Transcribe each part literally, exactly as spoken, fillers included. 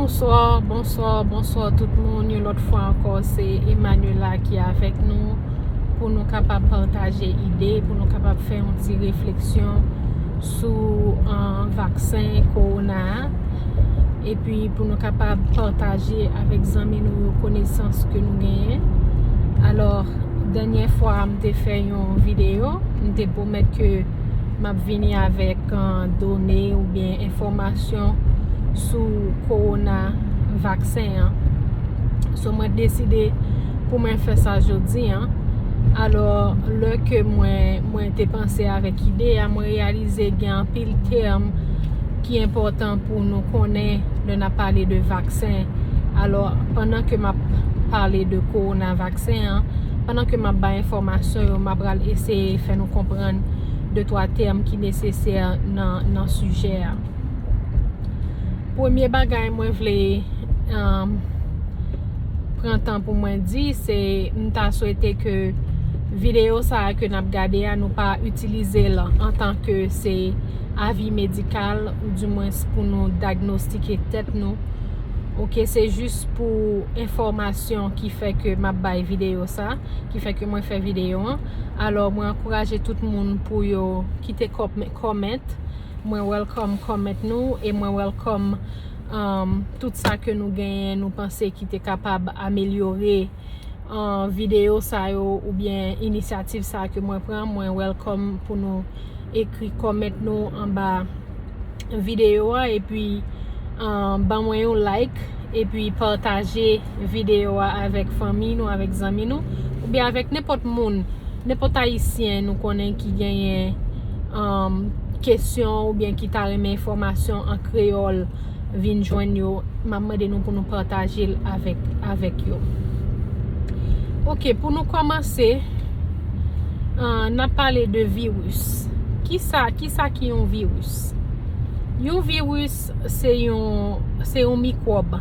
Bonswa, bonswa, bonswa tout moun. Yon lòt fwa ankò, se Emmanuela ki avèk nou pou nou kapab pataje ide, pou nou kapab fè yon ti refleksyon sou, uh, vaksen kowona a. Epi pou nou kapab pataje avèk zanmi nou yo konesans ke nou genyen. Alò, dènyè fwa m te fè yon videyo, m te pwomèt ke m ap vini avèk, uh, done oubyen enfòmasyon sou kowona vaksen an. So, mwen deside pou mwen fè sa jodi an. Alò, lè ke mwen, mwen te panse avèk ide a, mwen reyalize gen anpil tèm ki enpòtan pou nou konnen lè n ap pale de vaksen. Alò, pandan ke m ap pale de kowona vaksen an, pandan ke m ap bay enfòmasyon yo, m ap pral eseye fè nou konprann de twa tèm ki nesesè nan, nan sijè a. Premye bagay mwen vle, um, pran tan pou mwen di, se m ta swete ke videyo sa a ke n ap gade a, nou pa itilize l antanke se avi medikal, oudimwens pou nou dyagnostike tèt nou. Oke, se jis pou enfòmasyon ki fè ke m ap bay videyo sa, ki fè ke mwen fè videyo an. Alò, mwen ankouraje tout moun pou yo kite kòm-, comment. Mwen welcome comment nou e mwen welcome, um, tout sa ke nou genyen, nou panse ki te kapab amelyore, uh, videyo sa yo oubyen inisyativ sa ke mwen pran. Mwen welcome pou nou ekri comment nou anba videyo a, epi, uh, ban mwen yon like, epi pataje videyo a avèk fanmi nou, avèk zanmi nou, oubyen avèk nenpòt moun, nenpòt ayisyen nou konnen ki genyen, um, kesyon oubyen ki ta renmen enfòmasyon an kreyòl vin jwenn yo, m ap mande nou pou nou pataje l avèk, avèk yo. Oke, pou nou kòmanse, uh, n ap pale de viris. Kisa, kisa ki yon viris? Yon viris se yon, se yon mikwòb.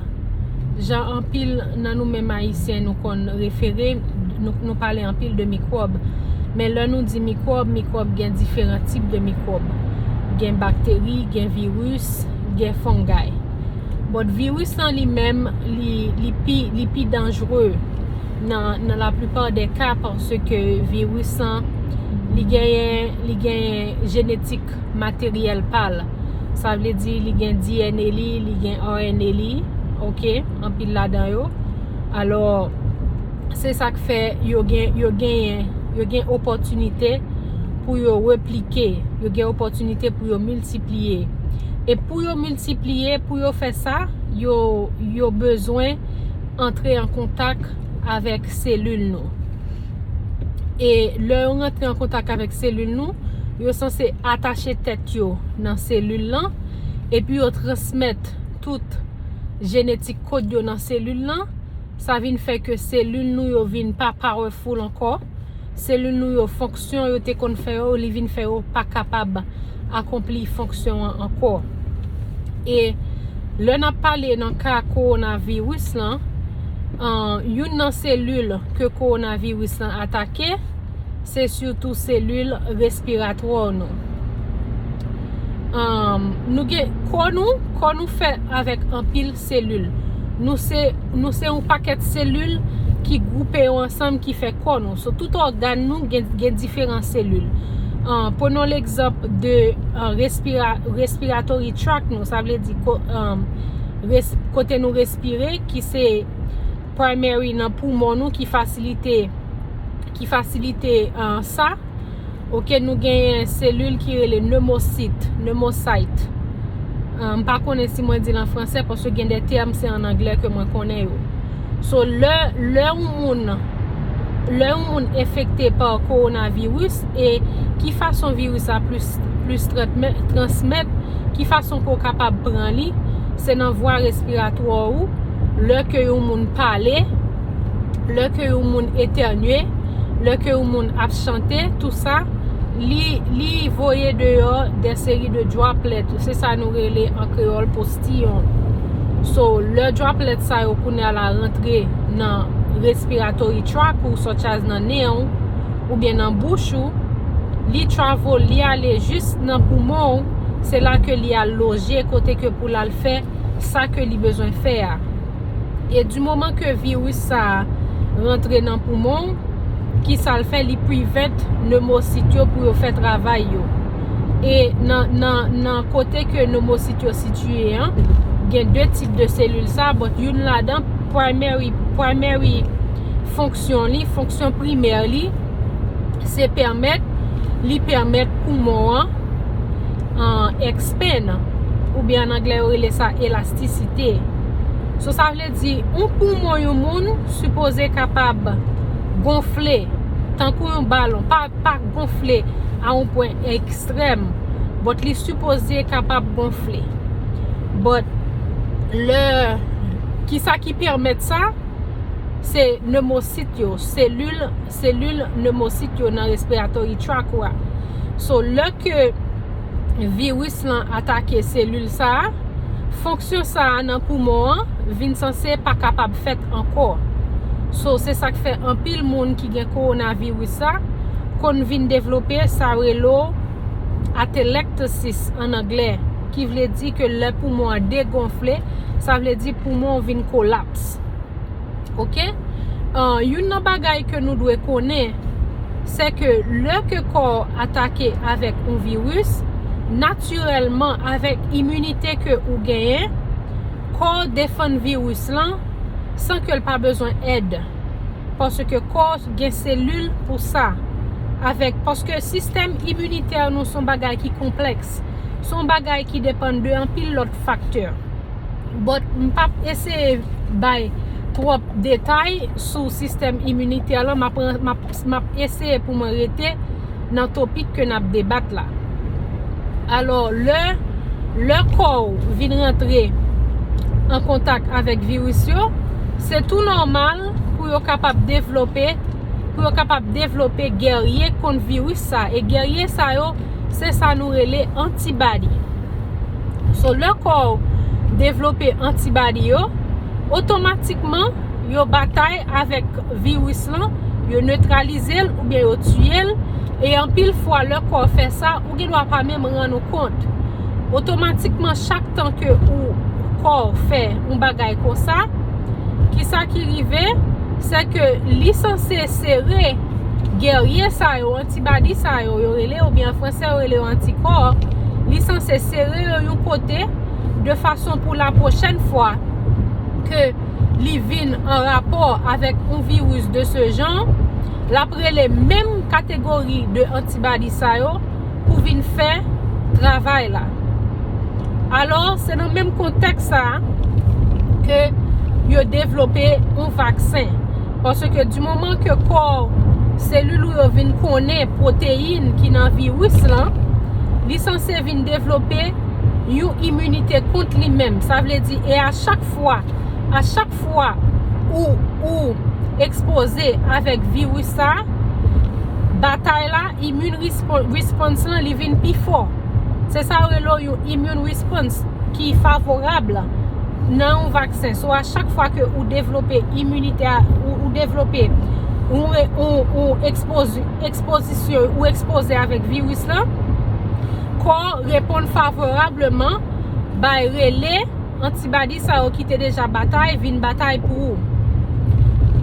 Jan anpil nan nou menm ayisyen nou konn refere, nou, nou pale anpil de mikwòb. Men lè nou di mikwòb, mikwòb gen diferan tip de mikwòb. Gen bakteri, gen viris, gen fongay. But viris lan li menm, li, li pi, li pi danjere nan, nan laplipa de ka, paske viris lan, li genyen, li genyen jenetik materyèl pa l. Sa vle di li gen D N A li, li gen R N A li, oke, anpil ladan yo. Alò, se sa k fè yo gen, yo genyen, yo gen opòtinite pou yo replike, yo gen opòtinite pou yo miltipliye. E pou yo miltipliye, pou yo fè sa, yo, yo bezwen antre an kontak avèk selil nou. E lè yo rantre an kontak avèk selil nou, yo sanse atache tèt yo nan selil lan, epi yo transmèt tout jenetik kod yo nan selil lan. Sa vin fè ke selil nou yo vin pa powerful ankò. Selil nou yo, fonksyon yo te konn fè yo, li vin fè yo pa kapab akonpli fonksyon an ankò. E lè n ap pale nan ka kowonaviris lan, an, youn nan selil ke kowonaviris lan atake, se sitou selil respiratwa nou. An, nou gen kò nou, kò nou fè avèk anpil selil. Nou se, nou se yon pakèt selil ki gwoupe yo ansanm ki fè kò nou. So, tout ògàn nou gen, gen diferan selil. An, prenons l'exemple de, an, respira-, respiratory tract nou, sa vle di ko-, an, res-, kote nou respire, ki se primary nan poumon nou, ki fasilite, ki fasilite, an, sa. Oke, nou genyen selil ki rele pneumocyte, pneumocyte. Ah, m pa konnen si mwen di l an fransè, paske gen de tèm se an anglè ke mwen konnen yo. So, lè, lè yon moun, lè yon moun enfekte pa kowonaviris, e ki fason viris la plis, plis transmè-, transmèt, ki fason ke w kapab pran li, se nan vwa respiratwa ou, lè ke yon moun pale, lè ke yon moun etènye, lè ke yon moun ap chante, tou sa, li, li voye deyò de seri de droplet, se sa nou rele an kreyòl postiyon. So, lè droplet sa yo kounye a la rantre nan respiratory tract ou such as nan nen w, oubyen nan bouch ou, li travel, li ale jis nan poumon w, se la ke li al loje kote ke pou l al fè sa ke li bezwen fè a. E di moman ke viris sa a rantre nan poumon w, ki sa l fè? Li prevent nemosit yo pou yo fè travay yo. E nan, nan, nan kote ke nemosit yo sitiye an, gen de tip de selil sa, but youn ladan, primary, primary fonksyon li, fonksyon primè li, se pèmèt, li pèmèt poumon an, an expand, oubyen an anglè yo rele sa elastisite. So, sa vle di, yon poumon yon moun sipoze kapab gonfle tankou yon balon, pa, pa gonfle a yon pwen ekstrèm, but li sipoze kapab gonfle. But lè, kisa ki pèmèt sa? Se nemosit yo, selil, selil nemosit yo nan respiratory tract ou a. So, lè ke viris lan atake selil sa a, fonksyon sa a nan poumon an vin sanse pa kapab fèt ankò. So, se sa k fè anpil moun ki gen kowonaviris sa konn vin devlope sa yo rele atelektasis an anglè, ki vle di ke lè poumon an degonfle, sa vle di poumon an vin kolaps. Oke? Ah, youn nan bagay ke nou dwe konnen, se ke lè ke kò w atake avèk yon viris, natirèlman, avèk iminite ke ou genyen, kò w defann viris lan san ke l pa bezwen èd. Paske kò w gen selil pou sa. Avèk, paske sistèm iminitè nou se yon bagay ki konplèks. Se yon bagay ki depann de anpil lòt faktè. But m p ap eseye bay twòp detay sou sistèm iminitè lan. M ap, m ap, m ap eseye pou mwen rete nan topik ke n ap debat la. Alò, lè, lè kò w vin rantre an kontak avèk viris yo, se tou nòmal pou yo kapab devlope, pou yo kapab devlope gèrye kont viris sa. E gèrye sa yo, se sa nou rele antibadi. So, lè kò w devlope antibadi yo, otomatikman, yo batay avèk viris lan, yo netralize l oubyen yo tiye l, e anpil fwa, lè kò w fè sa, ou gen dwa pa menm rann ou kont. Otomatikman, chak tan ke ou, kò w fè yon bagay konsa, kisa ki rive? Se ke li sanse sere gèrye sa yo, antibadi sa yo, yo rele, oubyen an fransè, yo rele yo antikò, li sanse sere yo yon kote, de fason pou la pwochèn fwa ke li vin an rapò avèk yon viris de se jan, l ap rele menm kategori de antibadi sa yo pou vin fè travay la. Alò, se nan menm kontèks sa a ke yo devlope yon vaksen. Paske di moman ke kò w, selil ou yo vin konnen pwoteyin ki nan viris lan, li sanse vin devlope yon iminite kont li menm. Sa vle di, e a chak fwa, a chak fwa ou, ou ekspoze avèk viris sa, batay la, immune respo-, response lan, li vin pi fò. Se sa yo rele yon immune response ki favorab nan yon vaksen. So, a chak fwa ke ou devlope iminite a, ou, ou devlope, ou, ou, ou ekspozi-, ekspozisyon, ou ekspoze avèk viris lan, kò reponn favorableman, bay rele antibadi sa yo ki te deja batay, vin batay pou ou.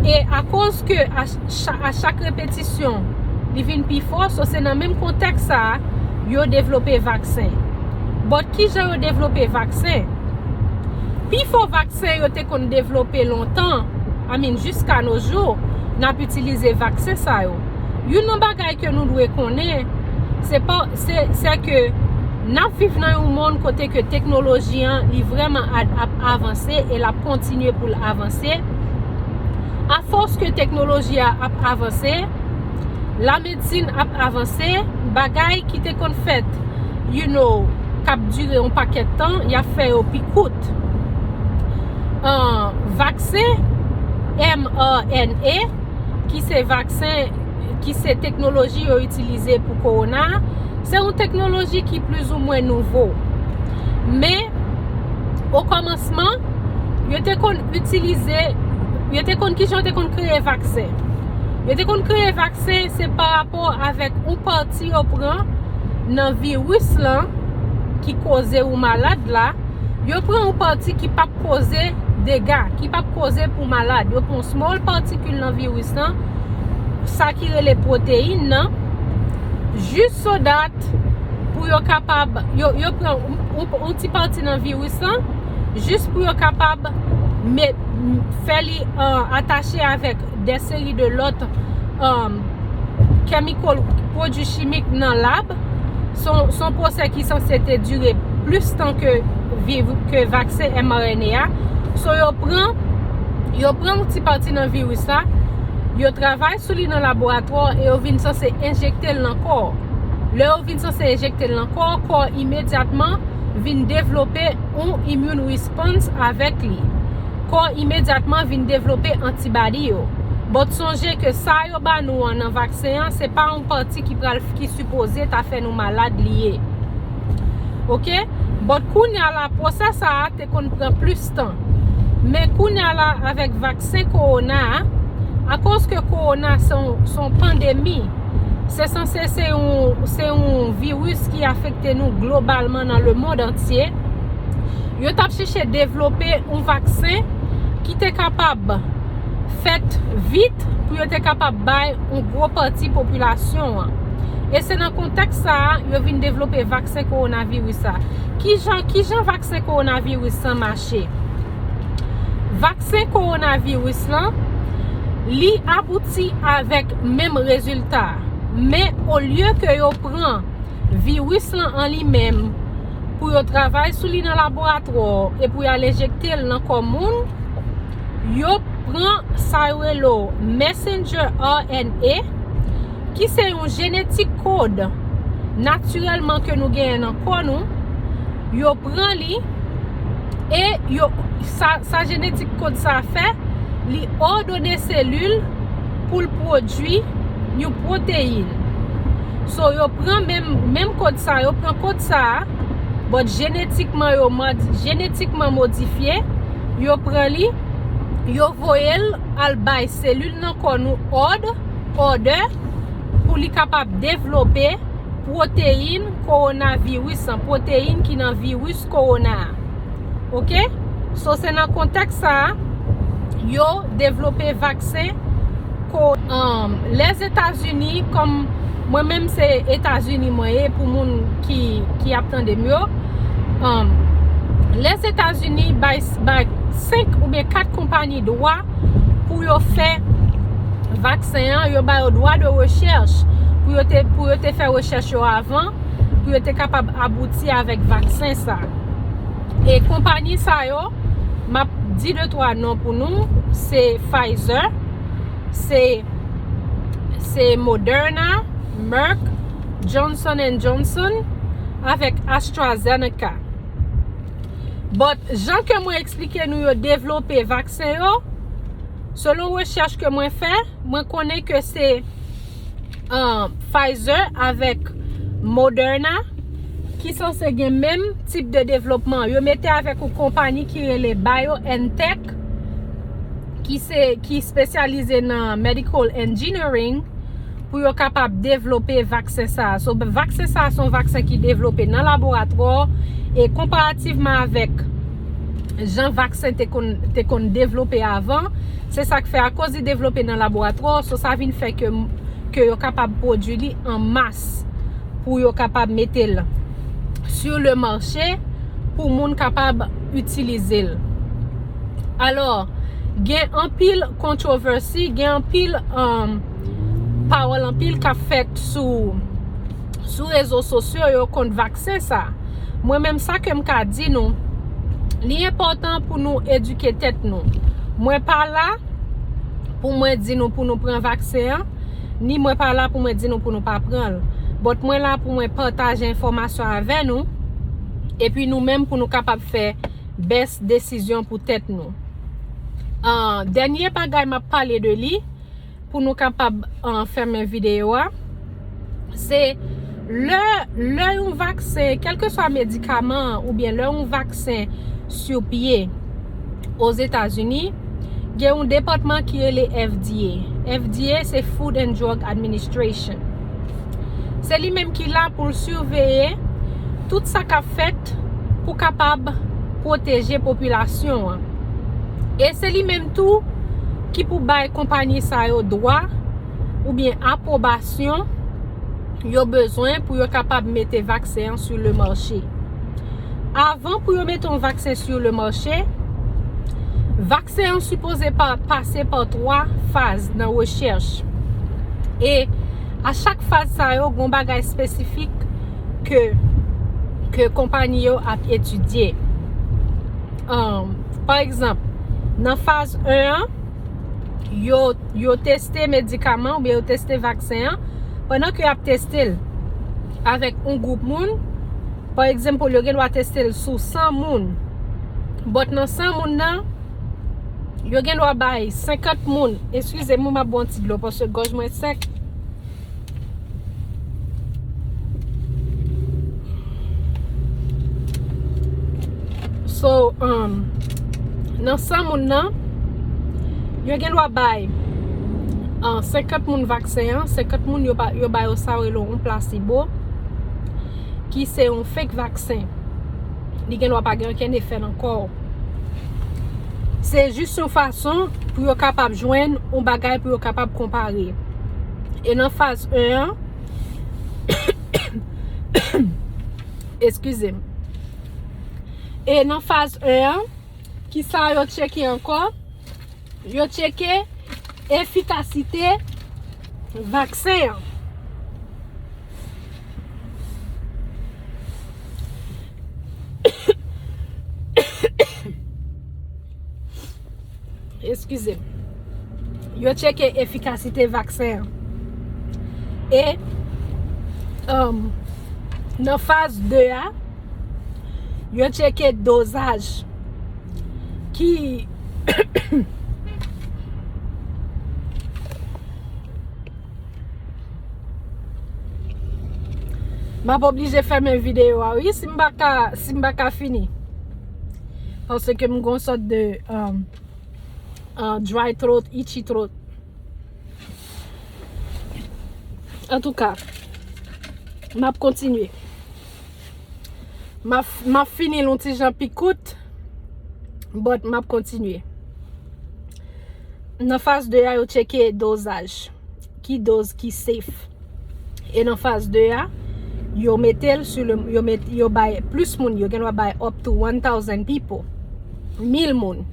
E akoz ke a cha-, a chak repetisyon, li vin pi fò, so se nan menm kontèks sa a, yo devlope vaksen. But kijan yo devlope vaksen? Pifò vaksen yo te konn devlope lontan, I mean, jiska no jou, n ap itilize vaksen sa yo. Youn nan bagay ke nou dwe konnen, se pa, se, se ke n ap viv nan yon mond kote ke teknoloji an, li vrèman a-, ap avanse e l ap kontinye pou l avanse. Afòs ke teknoloji a ap avanse, lamedsin ap avanse, bagay ki te konn fèt, you know, k ap dire yon pakèt tan, y ap fè yo pi kout. An, vaksen M R N A, ki se vaksen, ki se teknoloji yo itilize pou kowona, se yon teknoloji ki plizoumwen nouvo. Men, o kòmansman, yo te konn itilize, yo te konn, kijan yo te konn kreye vaksen? Yo te konn kreye vaksen, se pa rapò avèk yon pati yo pran nan viris lan ki koze ou malad la, Yo pran yon pati ki p ap koze dega, ki p ap koze pou malad. Yo pran yon small partikil nan viris lan, sa ki rele pwoteyin nan, jis so that pou yo kapab, yo, yo pran yon, yon, yon ti pati nan viris lan, jis pou yo kapab met, fè li, uh, atache avèk de seri de lòt, um, chemical, pwodui chimik nan lab. Se yon, se yon pwosè ki sanse te dire plis tan ke, viv, ke vaksen M R N A a. So, yo pran, yo pran yon ti pati nan viris la, yo travay sou li nan laboratwa e yo vin sanse enjekte l nan kò. Lè yo vin sanse enjekte l nan kò, kò imedyatman vin devlope yon immune response avèk li. Kò imedyatman vin devlope antibadi yo. But sonje ke sa yo ba nou an nan vaksen an, se pa yon pati ki pral, ki sipoze ta fè nou malad li ye. Oke? But kounye a la, pwosè sa a te konn pran plis tan. Men kounye a la, avèk vaksen kowona a, akoz ke kowona se yon, se yon pandemi, se sanse se yon, se yon viris ki afekte nou globalman nan lemond antye. Yo t ap chèche devlope yon vaksen ki te kapab fèt vit pou yo te kapab bay yon gwo pati popilasyon an. E se nan kontèks sa a, yo vin devlope vaksen kowonaviris la. Kijan, kijan vaksen kowonaviris lan mache? Vaksen kowonaviris lan, li abouti avèk menm rezilta. Men olye ke yo pran viris lan an li menm pou yo travay sou li nan laboratwa e pou y al enjekte l nan kò moun, yo pran sa yo rele messenger R N A, ki se yon genetic code natirèlman ke nou genyen nan kò nou. Yo pran li e yo, sa, sa genetic code sa fè, li òdone selil pou l pwodui yon pwoteyin. So, yo pran menm, menm kòd sa, yo pran kòd sa a, but genetikman yo mod-, genetikman modifye, yo pran li, yo voye l al bay selil nan kò nou òd, òdè, pou li kapab devlope pwoteyin kowonaviris lan, pwoteyin ki nan viris kowona a. Oke? So, se nan kontèks sa a, yo devlope vaksen ko-, um, Lèzetazini, kòm mwen menm se Etazini mwen ye, pou moun ki, ki ap tande m yo, um, Lèzetazini bay, bay senk oubyen kat konpayi dwa pou yo fè vaksen an, yo ba yo dwa de rechèch pou yo te, pou yo te fè rechèch yo avan, pou yo te kapab abouti avèk vaksen sa. E konpayi sa yo, m ap di de twa non pou nou, se Pfizer, se, se Moderna, Merck, Johnson and Johnson, avèk AstraZeneca. But, jan ke mwen eksplike nou yo devlope vaksen yo, selon rechèch ke mwen fè, mwen konnen ke se, uh, Pfizer avèk Moderna ki sanse gen menm tip de devlopman. Yo mete avèk yon konpayi ki rele BioNTech, ki se, ki espesyalize nan medical engineering, pou yo kapab devlope vaksen sa a. So, vaksen sa a se yon vaksen ki devlope nan laboratwa, e konparativman avèk jan vaksen te konn, te konn devlope avan, se sa k fè, akoz li devlope nan laboratwa, so sa vin fè ke, ke yo kapab pwodui li an mas pou yo kapab mete l sur le marché pou moun kapab itilize l. Alò, gen anpil controversy, gen anpil, um, pawòl anpil k ap fèt sou, sou rezo sosyo yo kont vaksen sa. Mwen menm, sa ke m ka di nou, li enpòtan pou nou edike tèt nou. Mwen pa la pou mwen di nou pou nou pran vaksen an, ni mwen pa la pou mwen di nou pou nou pa pran l. But mwen la pou mwen pataje enfòmasyon avè nou, epi nou menm pou nou kapab fè best desizyon pou tèt nou. Ah, dènye bagay m ap pale de li, pou nou kapab, ah, fèmen videyo a, se lè, lè yon vaksen, kèlkeswa medikaman an, oubyen lè yon vaksen sou pye Ozetazini, gen yon depatman ki rele F D A. F D A se Food and Drug Administration. Se li menm ki la pou l siveye tout sa k ap fèt pou kapab pwoteje popilasyon an. E se li menm tou ki pou bay konpayi sa yo dwa oubyen apwobasyon yo bezwen pou yo kapab mete vaksen an sou le mache. Avan pou yo mete yon vaksen sou le mache, vaksen an sipoze pa, pase pa twa faz nan rechèch. E a chak faz sa yo, gen bagay espesifik ke, ke konpayi yo ap etidye. Um, pa egzanp, nan faz en an, yo, yo teste medikaman oubyen yo teste vaksen an. Pandan ke y ap teste l avèk yon gwoup moun, pa egzanp, yo gen dwa teste l sou san moun. But nan san moun nan, yo gen dwa bay senkant moun. Eskize m, m ap bwè yon ti dlo paske gòj mwen sèk. So, um, nan san moun nan, yo gen dwa bay, uh, senkant moun vaksen an, senkant moun yo ba, yo ba yo sa yo rele yon plasebo, ki se yon fake vaksen. Li gen dwa pa gen okenn efè nan kò w. Se jis yon fason pou yo kapab jwenn yon bagay pou yo kapab konpare. E nan faz en an, eskize m. E nan faz en an, ki sa yo tcheke ankò? Yo tcheke efikasite vaksen an. Eskize m. Yo tcheke efikasite vaksen an. E, um, nan faz de a, yo tcheke dozaj ki M ap oblije fèmen videyo a, wi, si m pa ka, si m pa ka fini. Paske m gon sòt de, um, uh, dry throat, itchy throat. Antouka, m ap kontinye. M ap, m ap fini l yon ti jan pi kout, but m ap kontinye. Nan faz de a, yo tcheke dozaj. Ki doz ki safe. E nan faz de a, yo mete l sou le, yo met, yo bay plis moun, yo gen dwa bay up to one thousand people. Mil moun.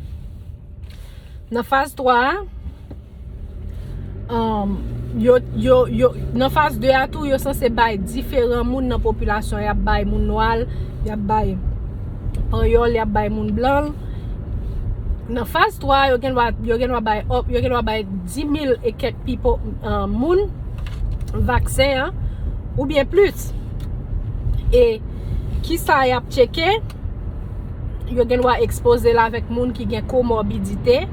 Nan faz twa a, um, yo, yo, yo, nan faz de a tou, yo sanse bay diferan moun nan popilasyon. Y ap bay moun nwa l, y ap bay panyòl, y ap bay moun blan l. Nan faz twa a, yo gen dwa, yo gen dwa bay, yo gen dwa bay dis mil e kèk people, uh, moun vaksen an, oubyen plis. E kisa y ap tcheke? Yo gen dwa ekspoze l avèk moun ki gen komorbidite.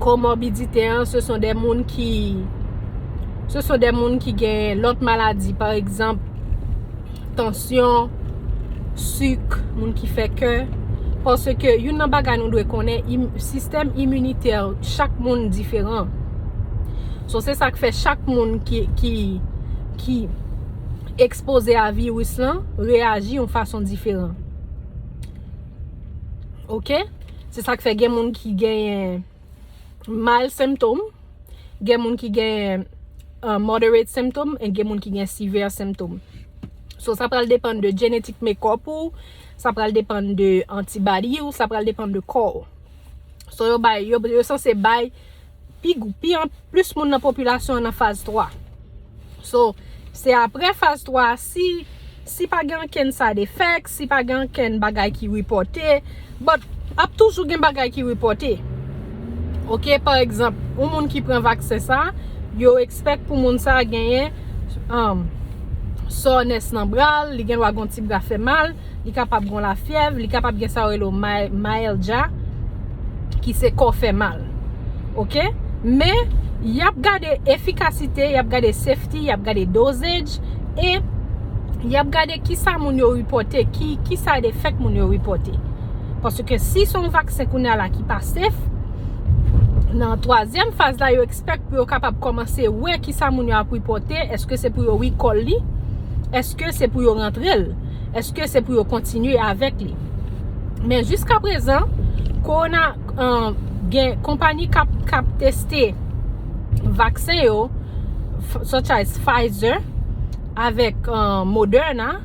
Komorbidite an, se son de moun ki, se son de moun ki gen lòt maladi, pa egzanp, tansyon, sik, moun ki fè kè. Paske youn nan bagay nou dwe konnen, im-, sistèm iminitè chak moun diferan. So, se sa k fè chak moun ki, ki, ki ekspoze a viris lan reyaji yon fason diferan. Oke? Se sa k fè gen moun ki genyen mild symptom, gen moun ki gen, uh, moderate symptom, e gen moun ki gen severe symptom. So, sa pral depann de genetic makeup ou, sa pral depann de antibody ou, sa pral depann de kò w. So, yo bay, yo, yo sanse bay pi, pi an, plis moun nan popilasyon an nan faz twa. So, se apre faz twa a, si, si pa gen okenn side effect, si pa gen okenn bagay ki repòte, but ap toujou gen bagay ki repòte. Oke, pa egzanp, yon moun ki pran vaksen sa, yo expect pou moun sa genyen, um, soreness nan bra l, li gen dwa gen yon ti bra fè mal, li kapab gen lafyèv, li kapab gen sa yo rele mi-, myalgia, ki se kò fè mal. Oke? Men, y ap gade efikasite, y ap gade safety, y ap gade dosage, e y ap gade kisa moun yo repòte, ki, ki side effect moun yo repòte. Paske si se yon vaksen kounye a la ki pa safe, nan twazyèm faz la, yo expect pou yo kapab kòmanse wè kisa moun yo ap repòte, èske se pou yo recall li, èske se pou yo rantre l, èske se pou yo kontinye avèk li. Men jiska prezan, kowona, um, gen konpayi k ap, k ap teste vaksen yo, such as Pfizer avèk, um, Moderna.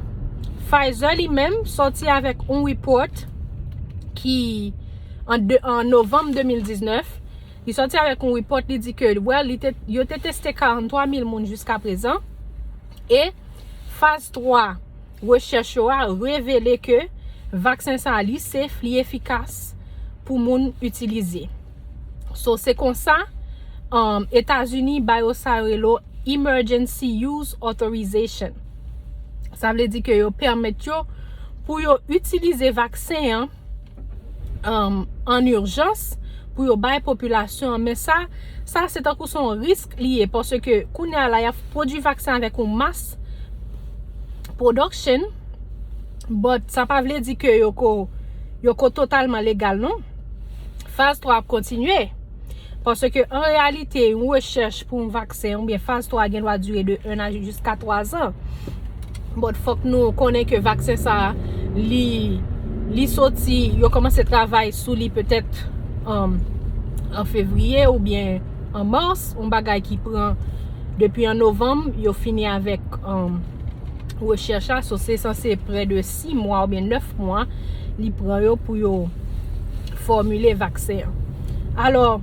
Pfizer li menm sòti avèk yon report ki an, de, an novanm de mil diznèf, li sòti avèk yon report, li di ke, well, li te, yo te teste karannntwa mil moun jiska prezan. E faz twa rechèch yo a revele ke vaksen sa a, li safe, li efikas pou moun itilize. So, se konsa, um, Etazini ba yo sa yo rele Emergency Use Authorization. Sa vle di ke yo pèmèt yo pou yo itilize vaksen an, um, an ijans pou yo bay popilasyon an. Men sa, sa se tankou se yon risk li ye, paske kounye a la, y ap pwodui vaksen avèk yon mass production, but sa pa vle di ke yo ko, yo ko totalman legal, non. Faz twa ap kontinye. Paske, an reyalite, yon rechèch pou yon vaksen oubyen faz twa gen dwa dire de en a jiska twa zan. But fòk nou konnen ke vaksen sa a, li, li soti, yo kòmanse travay sou li petèt, um, an fevriye oubyen an mas, yon bagay ki pran depi an novanm, yo fini avèk, um, rechèch la. So, se sanse prè de sis mwa oubyen nèf mwa li pran yo pou yo fòmile vaksen an. Alò,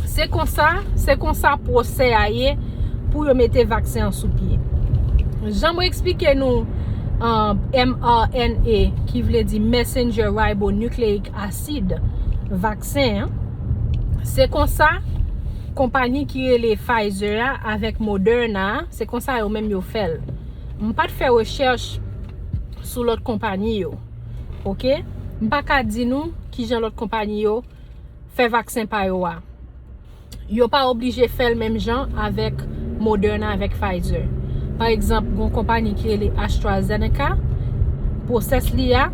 se konsa, se konsa pwosè a ye pou yo mete vaksen an sou pye. Jan mwen eksplike nou, um, M R N A, ki vle di Messenger Ribonucleic Acid, vaksen an, se konsa konpayi ki rele Pfizer a avèk Moderna a, se konsa yo menm yo fè l. M pa t fè rechèch sou lòt konpayi yo. Oke? M pa ka di nou kijan lòt konpayi yo fè vaksen pa yo a. Yo pa oblije fè l menm jan avèk Moderna, avèk Pfizer. Pa egzanp, gon konpayi ki rele AstraZeneca, pwosès li a,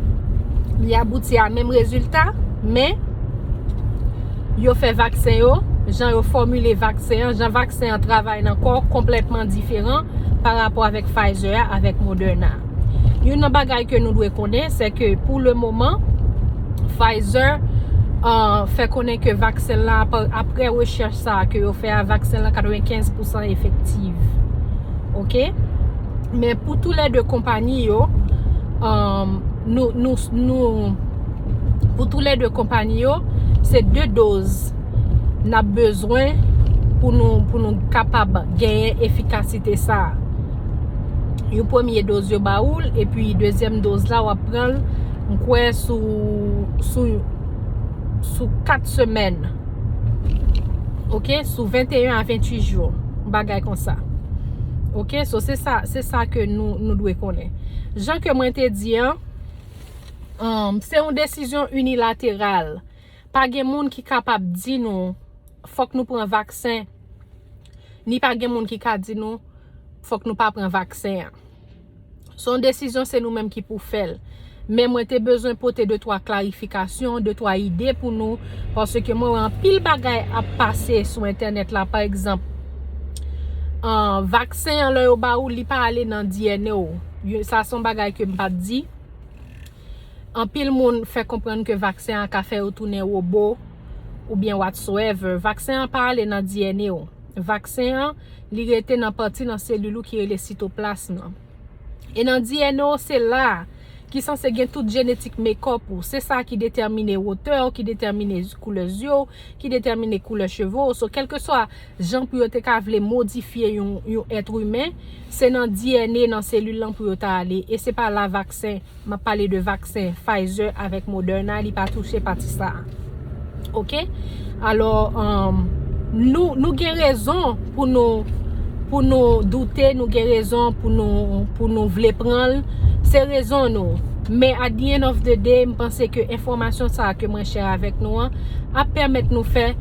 li abouti a menm rezilta, men yo fè vaksen yo, jan yo fòmile vaksen an, jan vaksen an travay nan kò, konplètman diferan pa rapò avèk Pfizer a, avèk Moderna. Youn nan bagay ke nou dwe konnen, se ke pou le moman, Pfizer, uh, fè konnen ke vaksen la, ap-, apre rechèch sa a ke yo fè a, vaksen la katrevenkenz pousan efektif. Oke? Men pou tou lè de konpayi yo, um, nou, nou, nou, pou tou lè de konpayi yo, se de doz n ap bezwen pou nou, pou nou kapab genyen efikasite sa a. Yon premye doz yo ba ou l, epi dezyèm doz la w ap pran l, m kwè sou, sou, sou kat semèn. Oke, sou venteyen a venntuit jou, yon bagay konsa. Oke, so se sa, se sa ke nou, nou dwe konnen. Jan ke mwen te di an, um, se yon desizyon inilateral. Pa gen moun ki kapab di nou fòk nou pran vaksen, ni pa gen moun ki ka di nou fòk nou pa pran vaksen an. Se yon desizyon, se nou menm ki pou fè l. Men mwen te bezwen pote de twa klarifikasyon, de twa ide pou nou, paske mwen wè anpil bagay ap pase sou entènèt la. Pa egzanp, an, vaksen an, lè yo ba ou, li pa ale nan D N A w. Yo, sa se yon bagay ke m pa t di. Anpil moun fè konprann ke vaksen an ka fè yo tounen wobo oubyen whatsoever. Vaksen an pa ale nan D N A w. Vaksen an, li rete nan pati nan selil ou ki rele sitoplasm nan. E nan D N A w, se la ki sanse gen tout jenetik makeup ou. Se sa ki detèmine wotè w, ki detèmine koulè zye w, ki detèmine koulè cheve w. So, kèlkeswa jan pou yo te ka vle modifye yon, yon èt imen, se nan D N A nan selil lan pou yo ta ale. E se pa la vaksen, m ap pale de vaksen Pfizer avèk Moderna, li pa touche pati sa a. Oke? Alò, um, nou, nou gen rezon pou nou, pou nou doute, nou gen rezon pou nou, pou nou vle pran l. Se rezon nou. Men at the end of the day, m panse ke enfòmasyon sa a ke mwen share avèk nou an ap pèmèt nou fè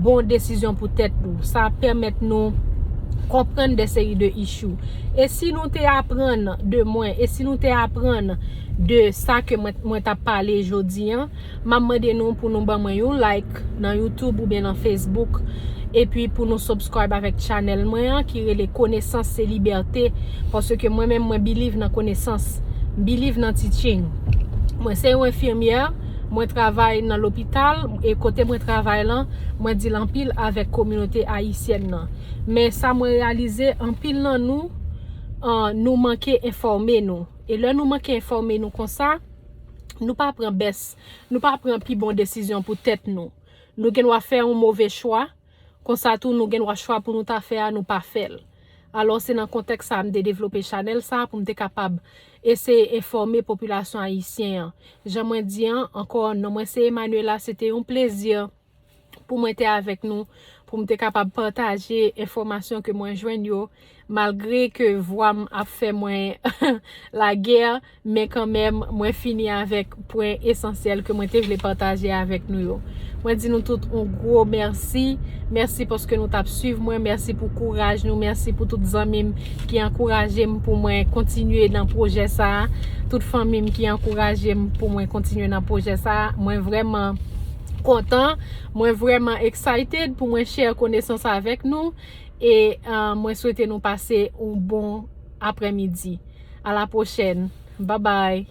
bon desizyon pou tèt nou. Sa ap pèmèt nou konprann de seri de issue. E si nou te aprann de mwen, e si nou te aprann de sa ke mwen, mwen t ap pale jodi an, m ap mande nou pou nou ban mwen yon like nan YouTube oubyen nan Facebook. Epi pou nou subscribe avèk channel mwen an ki rele Konesans se Libète. Paske mwen menm, mwen believe nan konesans. M believe nan teaching. Mwen se yon enfimyè, mwen travay nan lopital, e kote mwen travay lan, mwen deal anpil avèk kominote ayisyèn nan. Men sa mwen reyalize, anpil nan nou, uh, nou manke enfòme nou. E lè nou manke enfòme nou konsa, nou pa pran bèst, nou pa pran pi bon desizyon pou tèt nou. Nou gen dwa fè yon move chwa, konsa tou nou gen dwa chwa pou nou ta fè a, nou pa fè l. Alò se nan kontèks sa a m te devlope chanèl sa a pou m te kapab eseye enfòme popilasyon ayisyen an. Jan mwen di an, ankò, non mwen se Emmanuela, se te yon plezi pou mwen te avèk nou, pou m te kapab pataje enfòmasyon ke mwen jwenn yo, malgre ke vwa m ap fè mwen lagè, men kanmenm, mwen fini avèk pwen esansyèl ke mwen te vle pataje avèk nou yo. Mwen di nou tout yon gwo mèsi. Mèsi paske nou t ap swiv mwen. Mèsi pou kouraj nou. Mèsi pou tout zanmi m ki ankouraje m pou mwen kontinye nan pwojè sa a. Tout fanmi m ki ankouraje m pou mwen kontinye nan pwojè sa a. Mwen vrèman kontan. Mwen vrèman excited pou mwen share konesans avèk nou. E uh, mwen swete nou pase yon bon aprèmidi. A la pwochèn. Bye bye.